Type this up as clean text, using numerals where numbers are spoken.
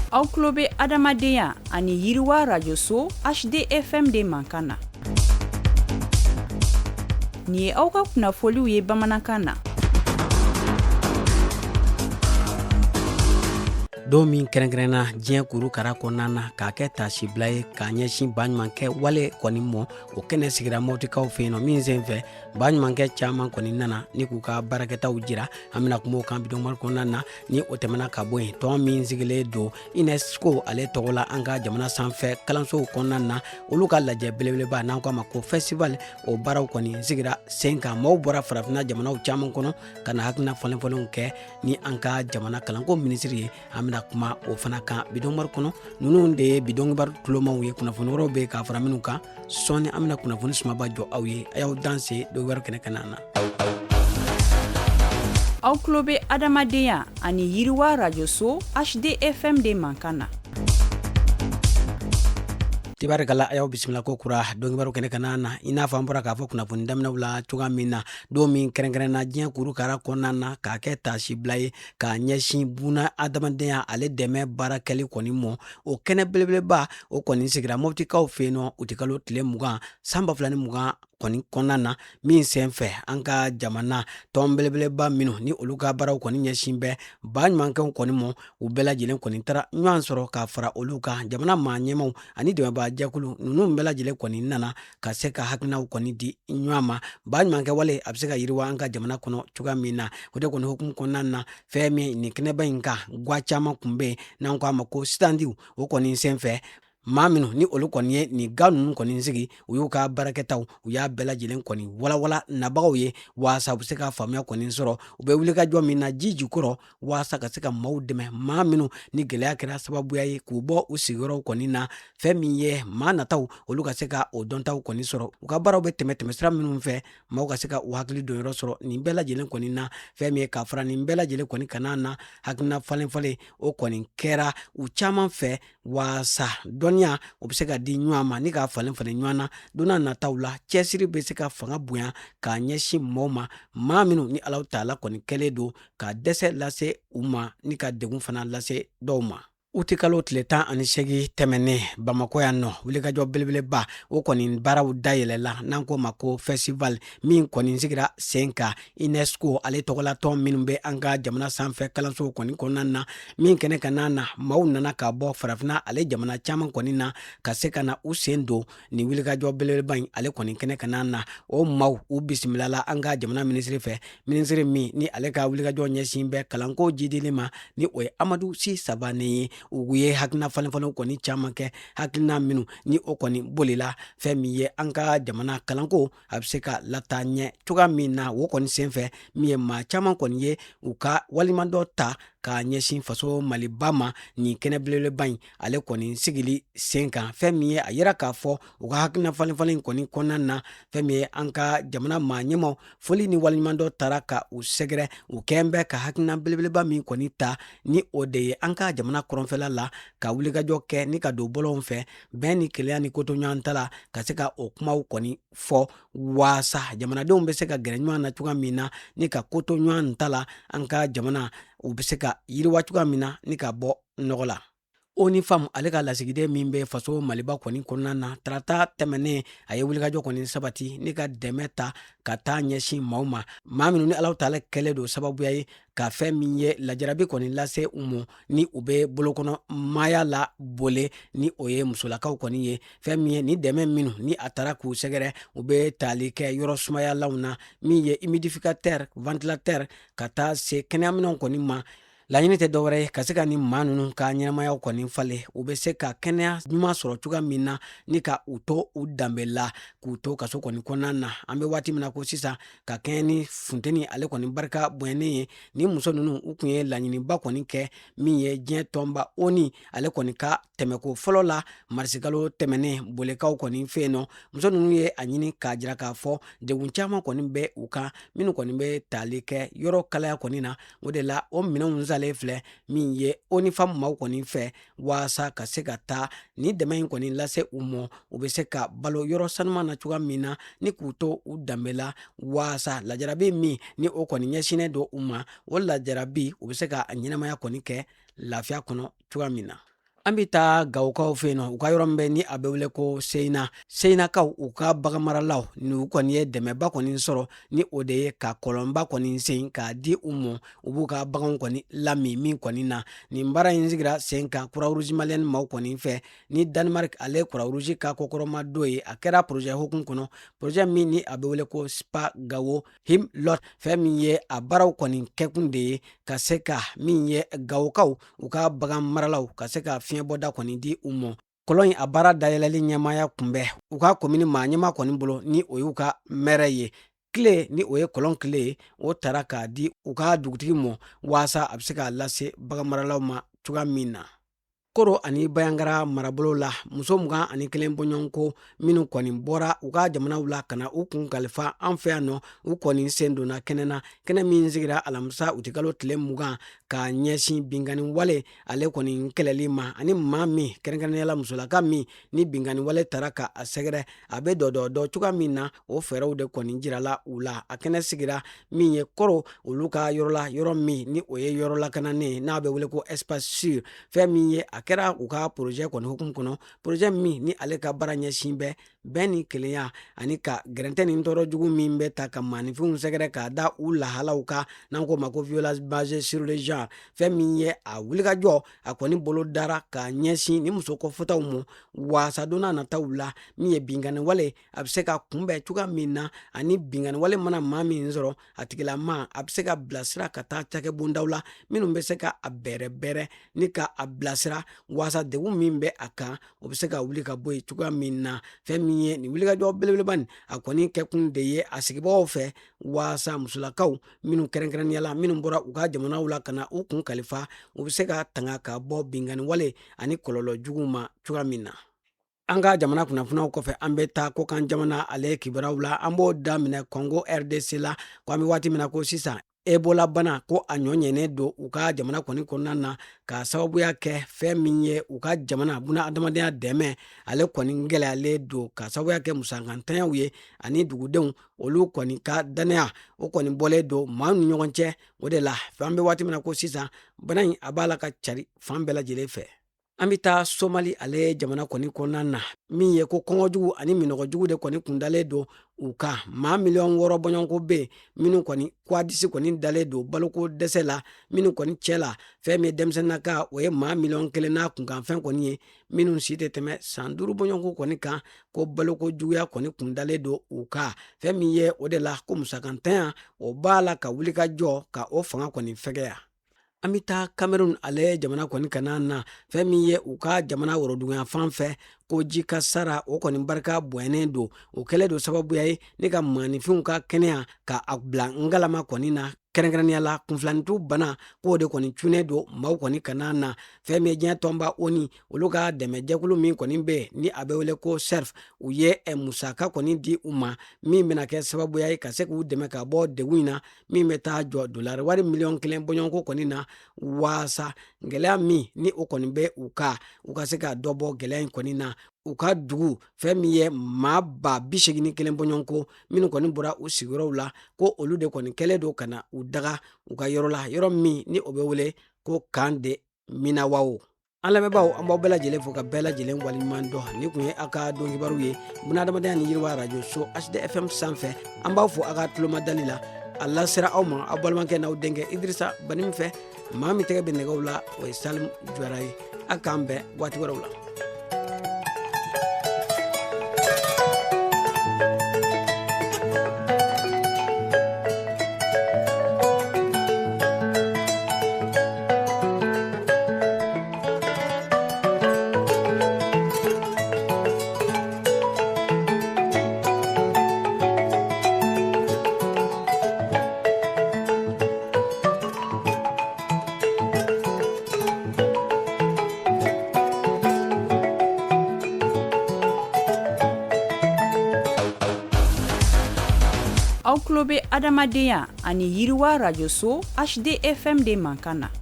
Aw tulo bɛ adamadenya ani yiriwa rajoso HDFM de mankan na. Nin ye aw ka kunnafoliw ye bamanankan na. Don min kɛrɛnkɛrɛnna diɲɛ kurukara kɔnɔna na k'a kɛ taasibila ye k'a ɲɛsin baɲumankɛ wale kɔni mɔ, o kɛnɛ sigira Mɔtikaw fɛ yen nɔ, min sen fɛ baɲumankɛ caman kɔni nana ni k'u ka baarakɛtaw jira. An bɛna kuma o kan bi donkibaru kɔnɔna na. Ni o tɛmɛna ka bɔ yen, tɔn min sigilen don UNESCO ale tɔgɔ la an ka jamana sanfɛ kalansow kɔnɔna na, olu ka lajɛ belebeleba n'an ko a ma ko festival, o baaraw kɔni sigira sen kan. Maaw bɔra farafinna jamanaw caman kɔnɔ ka na hakilina falenfalenw kɛ ni an ka jamana kalanko minisiri ye. An bɛna kuma o fana kan bi donkibaru kɔnɔ. Ninnu de ye bi donkibaru tulomaw ye. Kunnafoni wɛrɛw bɛ ka fara minnu kan sɔɔni, an bɛna kunnafoni sumaba jɔ aw ye. A y'aw danse donkibaru kɛnɛ kan na. Aw tulo bɛ adamadenya ani yiriwa rajoso HDFM de mankan na. Tibarikala, a y'aw bisimila ko kura donkibaru kɛnɛ kan na. I n'a fɔ an bɔra k'a fɔ kunnafoni daminɛw la cogoya min na, don min kɛrɛnkɛrɛnna diɲɛ kurukara kɔnɔna na k'a kɛ taasibila ye k'a ɲɛsin buna adamadenya ale dɛmɛ baara kɛli kɔni mɔ, o kɛnɛ belebeleba o kɔni sigira Mɔtikaw fɛ yen nɔ utikalo tile 20 san 2020 kɔni kɔnɔna na, min sen fɛ an ka jamana tɔn belebeleba minnu ni olu ka baaraw kɔni ɲɛsin bɛ baɲumankɛw kɔni mɔ, u bɛɛ lajɛlen kɔni taara ɲɔgɔn sɔrɔ ka fara olu kan. Jamana maa ɲɛmaw ani dɛmɛbaa jɛkulu ninnu bɛɛ lajɛlen kɔni nana ka se ka hakilinaw kɔni di ɲɔgɔn ma, baɲumankɛ wale a bɛ se ka yiriwa an ka jamana kɔnɔ cogoya min na. O de kɔni hukumu kɔnɔna na, fɛn min nin kɛnɛba in kan, gwa caman kun bɛ yen n'an ko a ma ko sitandiw. O kɔni sen fɛ, maa minnu ni olu kɔni ye nin ga ninnu kɔni sigi, u y'u ka baarakɛtaw, u y'a bɛɛ lajɛlen kɔni walawala nabagaw ye waasa u bɛ se ka faamuya kɔni sɔrɔ u bɛ wulikajɔ min na ji jukɔrɔ, waasa ka se ka maaw dɛmɛ, maa minnu ni gɛlɛya kɛra sababuya ye k'u bɔ u sigiyɔrɔw kɔni na. Fɛn min ye maa nataw, olu ka se ka o dɔntaw kɔni sɔrɔ, u ka baaraw bɛ tɛmɛ tɛmɛsira minnu fɛ, maaw ka se ka u hakili donyɔrɔ sɔrɔ nin bɛɛ lajɛlen kɔni na. Fɛn min ye ka fara nin bɛɛ lajɛlen kɔni kana na, hakilina falen falen o kɔni kɛra u caman fɛ waasa dɔnniya o bɛ se ka di ɲɔgɔn ma ni k'a falen falen ɲɔgɔn na. Don n'a nataw la, cɛsiri bɛ se ka fanga bonya k'a ɲɛsin maaw ma, maa minnu ni Alahu taala kɔni kɛlen don ka dɛsɛ lase u ma ni ka degun fana lase dɔw ma. Utikalo tile 18 tɛmɛnen, Bamakɔ yan nɔ, wulikajɔ belebeleba o kɔni baaraw dayɛlɛla n'an ko ma ko festival, min kɔni sigira sen kan UNESCO ale tɔgɔlatɔn minnu bɛ an ka jamana sanfɛ kalansow kɔni kɔnɔna na, min kɛnɛ kan na maaw nana ka bɔ farafinna ale jamana caman kɔni na ka se ka na u sen don nin wulikajɔ belebeleba in ale kɔni kɛnɛ kan na. O maaw, u bisimilala an ka jamana minisiri fɛ, minisiri min ni ale ka wulikajɔ ɲɛsin bɛ kalanko jidili ma, ni o ye Amadu Si Sabane ye. U ye hakilina falenfalenw kɔni caman kɛ, hakilina minnu ni o kɔni bolila fɛn min ye an ka jamana kalanko a bɛ se ka lataa ɲɛ cogoya min na. O kɔni senfɛ, min ye maa caman kɔni ye u ka waleɲumandɔn ta k'a ɲɛsin faso Maliba ma nin kɛnɛ belebeleba in ale kɔni sigili sen kan. Fɛn min ye a yira k'a fɔ u ka hakilina falenfalen kɔni kɔnɔna na, fɛn min ye an ka jamana maa ɲɛmaw foli ni waleɲumandɔn taara ka u sɛgɛrɛ, u kɛn bɛ ka hakilina belebeleba min kɔni ta, ni o de ye an ka jamana kɔrɔnfɛla la ka wulikajɔ kɛ ni ka don bɔlɔnw fɛ bɛn ni kelenya ni kotoɲɔgɔn ta la, ka se ka o kumaw kɔni fɔ waasa jamanadenw bɛ se ka gɛrɛ ɲɔgɔn na cogoya min na ni ka koto ɲɔgɔn ta la, an ka jamana u bɛ se ka yiriwa cogoya min na ni ka bɔ nɔgɔ la. ONU Femmes ale ka lasigiden min bɛ faso Maliba kɔni kɔnɔna na, tarata tɛmɛnen a ye wulikajɔ kɔni sabati ni ka dɛmɛ ta ka taa ɲɛsin maaw ma, maa minnu ni Alahu taala kɛlen don sababuya ye ka fɛn min ye lajarabi kɔni lase u ma ni u bɛ bolokɔnɔ maaya la bole, ni o ye musolakaw kɔni ye. Fɛn min ye ni dɛmɛ minnu ni a taara k'u sɛgɛrɛ, u bɛ tali kɛ yɔrɔ sumayalanw na, min ye humidificateur, ventilateur, ka taa se kɛnɛyaminɛnw kɔni ma. Laɲini tɛ dɔwɛrɛ ye ka se ka ni maa ninnu ka ɲɛnamayaw kɔni falen, u bɛ se ka kɛnɛya ɲuman sɔrɔ cogoya min na ni ka u to u danbe la, k'u to kaso kɔni kɔnɔna na. An bɛ waati min na ko sisan, ka kɛɲɛ ni funteni ale kɔni barika bonyanen ye, ni muso ninnu u tun ye laɲiniba kɔni kɛ min ye diɲɛ tɔnba ONU ale kɔni ka tɛmɛko fɔlɔ la marisikalo tɛmɛnen bolekaw kɔni fɛ yen nɔ. Muso ninnu ye a ɲini k'a jira k'a fɔ degun caman kɔni bɛ u kan minnu kɔni bɛ tali kɛ yɔrɔ kalaya kɔni na. O de la o minɛnw salen filɛ min ye ONU Femmes maaw kɔni fɛ, waasa ka se ka taa ni dɛmɛ in kɔni lase u ma, u bɛ se ka balo yɔrɔ sanuman na cogoya min na ni k'u to u danbe la, waasa lajarabi min ni o kɔni ɲɛsinnen don u ma, o lajarabi u bɛ se ka ɲɛnamaya kɔni kɛ lafiya kɔnɔ cogoya min na. An bɛ taa Gawokaw fɛ yen nɔ, u ka yɔrɔ min bɛ ni a bɛ wele ko Seyina. Seyinakaw, u ka baganmaralaw ni u kɔni ye dɛmɛba kɔni sɔrɔ, ni o de ye ka kɔlɔnba kɔni sen k'a di u ma, u b'u ka baganw kɔni lamin min kɔni na. Nin baara in sigira sen kan Croix-Rouge malienne maaw kɔni fɛ, ni Danemark ale Croix-Rouge ka kɔkɔrɔmadon ye. A kɛra projet hukumu kɔnɔ, projet min ni a bɛ wele ko SPA Gawo Himlot. Fɛn min ye a baaraw kɔni kɛkun de ye ka se ka min ye Gawokaw, u ka bagan maralaw ka se ka fiɲɛbɔda kɔni di u ma. Kɔlɔn in a baara dayɛlɛli ɲɛmaaya kun bɛ u ka komini maa ɲɛmaa kɔni bolo, ni o y'u ka mɛrɛ ye. Kile ni o ye kɔlɔn kile ye, o tara k'a di u ka dugutigi ma, waasa a bɛ se k'a lase baganmaralaw ma cogoya min na. Koro ani Bayangara marabolo la, muso 21 bɔɲɔgɔnko minnu kɔni bɔra u ka jamanaw la ka na u kun kalifa an fɛ yan nɔ, u kɔni sen donna kɛnɛ na, kɛnɛ min sigira alamisa utikalo tile 20 ka ɲɛsin binkanni wale ale kɔni kɛlɛli ma, ani maa min kɛrɛnkɛrɛnnenya la musolaka min ni binkanni wale tara ka a sɛgɛrɛ, a bɛ dɔdɔdɔ cogoya min na, o fɛɛrɛw de kɔni jirala u la. A kɛnɛ sigira min ye Koro olu ka yɔrɔ la, yɔrɔ min ni o ye yɔrɔ lakananen n'a bɛ wele ko espace sûr. Fɛn min ye a kɛra u ka projet kɔni hukumu kɔnɔ, projet min ni ale ka baara ɲɛsin bɛ bɛn ni kelenya ani ka gɛrɛntɛ ni tɔɔrɔ jugu min bɛ ta ka maaninfinw sɛgɛrɛ k'a da u lahalaw kan, n'an k'o ma ko violence basée sur le genre. Fɛn min ye a wulikajɔ a kɔni bolo dara ka ɲɛsin ni muso kɔfɔtaw ma, waasa don n'a nataw la min ye binkanni wale a bɛ se ka kunbɛn cogoya min na, ani binkanni wale mana maa min sɔrɔ, a tigilama a bɛ se ka bilasira ka taa cakɛbondaw la minnu bɛ se ka a bɛrɛbɛrɛ ni ka a bilasira, waasa degun min bɛ a kan, o bɛ se ka wuli ka bɔ yen cogoya min na. Fɛn min ye nin wulikajɔ belebeleba nin, a kɔni kɛkun de ye a sigibagaw fɛ, waasa musolakaw minnu kɛrɛnkɛrɛnnenya la minnu bɔra u ka jamanaw la ka na u kun kalifa, u bɛ se ka tanga ka bɔ binkanni wale ani kɔlɔlɔ jugu ma cogoya min na. An ka jamana kunnafoniyaw kɔfɛ, an bɛ taa kɔkan jamana ale kibaruyaw la. An b'o daminɛ Congo RDC la, ko an bɛ waati min na ko sisan, Ebola bana ko a ɲɔ ɲɛnen don u ka jamana kɔni kɔnɔna na, ka sababuya kɛ fɛn min ye u ka jamana buna adamadenya dɛmɛ ale kɔni gɛlɛyalen don, ka sababuya kɛ musakantanyaw ye, ani dugudenw olu kɔni ka dannaya o kɔni bɔlen don maaw ni ɲɔgɔn cɛ. O de la an bɛ waati min na ko sisan, bana in a b'a la ka cari fan bɛɛ lajɛlen fɛ. An bɛ taa Somali ale jamana kɔni kɔnɔna na, min ye ko kɔngɔjugu ani minɔgɔjugu de kɔni kundalen don u kan. Maa miliyɔn 6 bɔɲɔgɔnko bɛ yen minnu kɔni kwadisi kɔni dalen don baloko dɛsɛ la, minnu kɔni cɛ la fɛn min ye denmisɛnninnaka, o ye maa miliyɔn 1 n'a kunkanfɛn kɔni ye, minnu si tɛ tɛmɛ san 5 bɔɲɔgɔnko kɔni kan, ko baloko juguya kɔni kundalen don u kan. Fɛn min ye o de la ko musakantanya o b'a la ka wuli ka jɔ ka o fanga kɔni fɛgɛya. An bɛ taa Cameroun ale jamana kɔni kana na, fɛn min ye u ka jamana woroduguya fan fɛ, ko ji kasara o kɔni barika bonyanen don. O kɛlen don sababuya ye ni ka maaninfinw ka kɛnɛya ka a bila ngalama kɔni na, kɛrɛnkɛrɛnnenya la kunfilanintu bana, k'o de kɔni cunnen don maaw kɔni kana na. Fɛn min ye diɲɛ tɔnba ONU olu ka dɛmɛjɛkulu min kɔni bɛ yen ni a bɛ wele ko CERF, u ye musaka kɔni di u ma min bɛna kɛ sababuya ye ka se k'u dɛmɛ ka bɔ degun in na, min bɛ taa jɔ dolari wari miliyɔn 1 bɔɲɔgɔnko kɔni na, waasa gɛlɛya min ni o kɔni bɛ u kan, u ka se ka dɔ bɔ gɛlɛya in kɔni na. U ka dugu fɛn min ye maa 81,000 bɔɲɔgɔnko minnu kɔni bɔra u sigiyɔrɔw la, ko olu de kɔni kɛlen don ka na u daga u ka yɔrɔ la, yɔrɔ min ni o bɛ wele ko camp de Minawao. An lamɛnbaaw, an b'aw bɛɛ lajɛlen fo ka bɛɛ lajɛlen waleɲuman dɔn. Nin kun ye aw ka don kibaru ye bunadamadenya ni yiriwa arajo so HDFM sanfɛ. An b'aw fo aw ka tulomadali la. A lasera aw ma aw balimakɛ n'aw denkɛ Idirisa Banim fɛ. Maa min tɛgɛ bɛ nɛgɛw la, o ye Salim Jawara ye. A k'an bɛn waati wɛrɛw la. Aw tulo bɛ adamadenya ani yiriwa rajoso HDFM de mankan na.